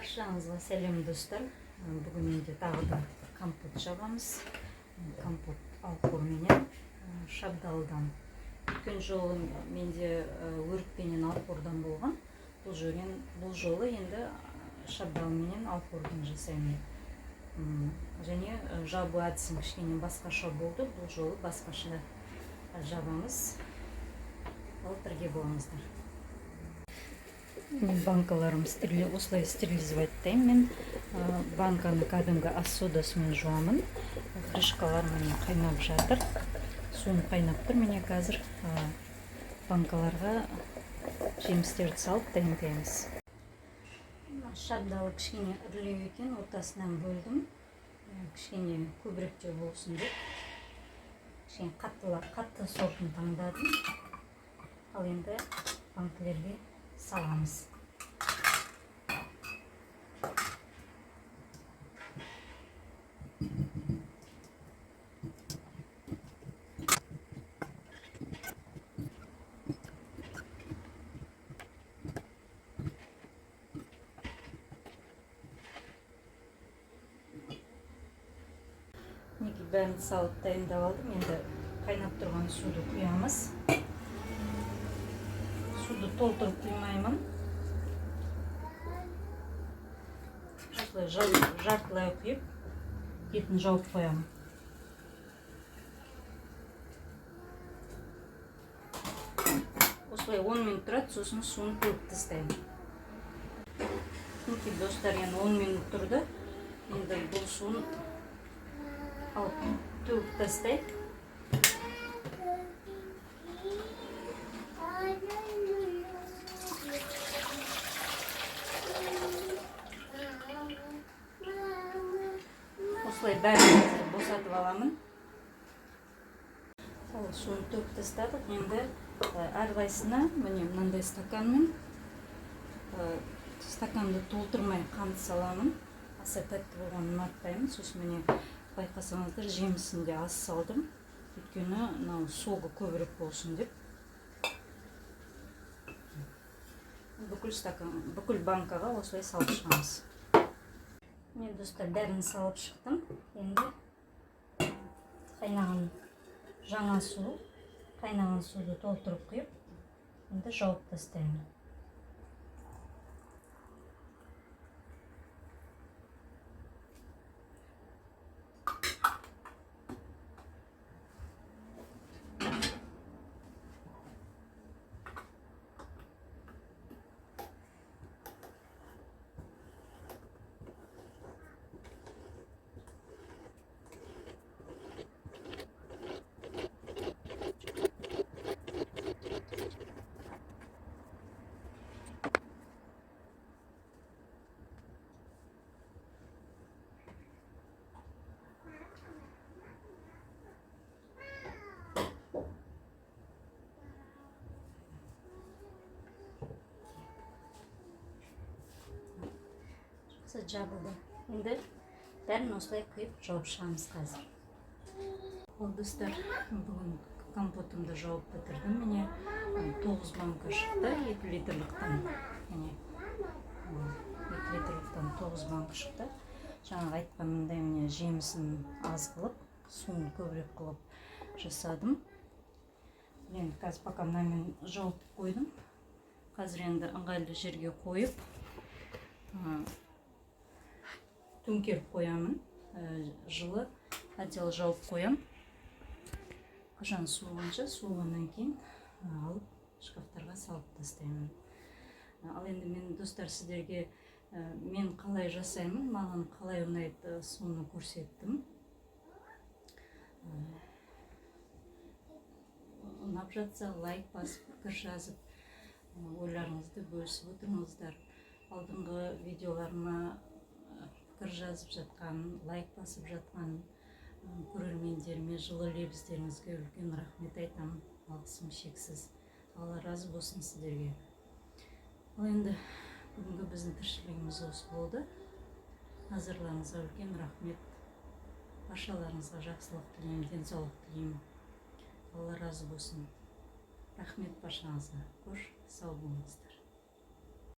Баршаңызға сәлем, достар. Бүгін менде тағы да компот жабамыз. Компот алқорменен, шабдалдан. Өткен жолы менде өрікпенен алқордан болған. Бұл жолы енді шабдалменен алқордан жасаймын. Және жабу әдісім кішкене басқаша болды. Бұл жолы басқаша жабамыз. Ал бірге болыңыздар. Банкаларым осылай стерилизовать мен. Банканы кәдімгі ас содасымен жуамын. Крышкалар міне қайнап жатыр. Суым қайнап тұр. Міне қазір банкаларға жемістерді салып дайындаймыз. Шабдалы кішкене ірілеу екен, ортасынан бөлдім. Кішкене көбіректеу болсын деп. Кішкене қатты сортын таңдадым. Ал енді банкілерге саламыз. Мінекей, бәрін салып дайындап алдым. Енді қайнап тұрған суды құямыз. Суды толтырып құймаймын. Осылай жартылай құйып, бетін жауып қоямын. Осылай 10 минут тұрады, сосын суын төгіп тастаймын. Мінекей, достар, енді 10 минут тұрды. Енді бұл суын алып төгіп тастайық. Осылай бәрін босатып аламын. Ал суын төгіп тастадық. Енді әрқайсысына міне мынандай стаканмен, стаканды толтырмай қант саламын. Аса тәтті болғанын ұнатпаймын. Сосын міне байқасаңыздар, жемісін де аз салдым. Өйткені мынау согы көбірек болсын деп. Бүкіл стакан, бүкіл банкаға осылай салып шығамыз. Мен, достар, бәрін салып шықтым. Енді қайнаған жаңа су, қайнаған суды толтырып құйып, енді жауып тастаймын. Жақсы жабылды. Енді бәрін осылай құйып жауып шығамыз қазір. Ал достар, бүгін компотымды жауып бітірдім. Міне 9 банка шықты, 2 литрліктен. Міне 2 литрліктен 9 банка шықты. Жаңағы айтқанымдай, міне жемісін аз қылып, суын көбірек қылып жасадым. Енді қазір пока мынамен жауып қойдым. Қазір енді ыңғайлы жерге қойып, төңкеріп қоямын. Жылы отдел жауып қоям. Қашан суығанша, суығаннан кейін алып шкафтарға салып тастаймын. Ал енді мен, достар, сіздерге мен қалай жасаймын, маған қалай ұнайды, соны көрсеттім. Ұнап жатса, лайк басып, пікір жазып, ойларыңызды бөлісіп отырыңыздар. Алдыңғы видеоларыма пікір жазып жатқан, лайк басып жатқан көрермендеріме жылы лебіздеріңізге үлкен рахмет айтамын. Алғысым шексіз. Алла разы болсын сіздерге. Ал енді бүгінгі біздің тіршілігіміз осы болды. Назарларыңызға үлкен рахмет. Баршаларыңызға жақсылық тілеймін, денсаулық тілеймін. Алла разы болсын. Рахмет баршаңызға. Қош, сау болыңыздар.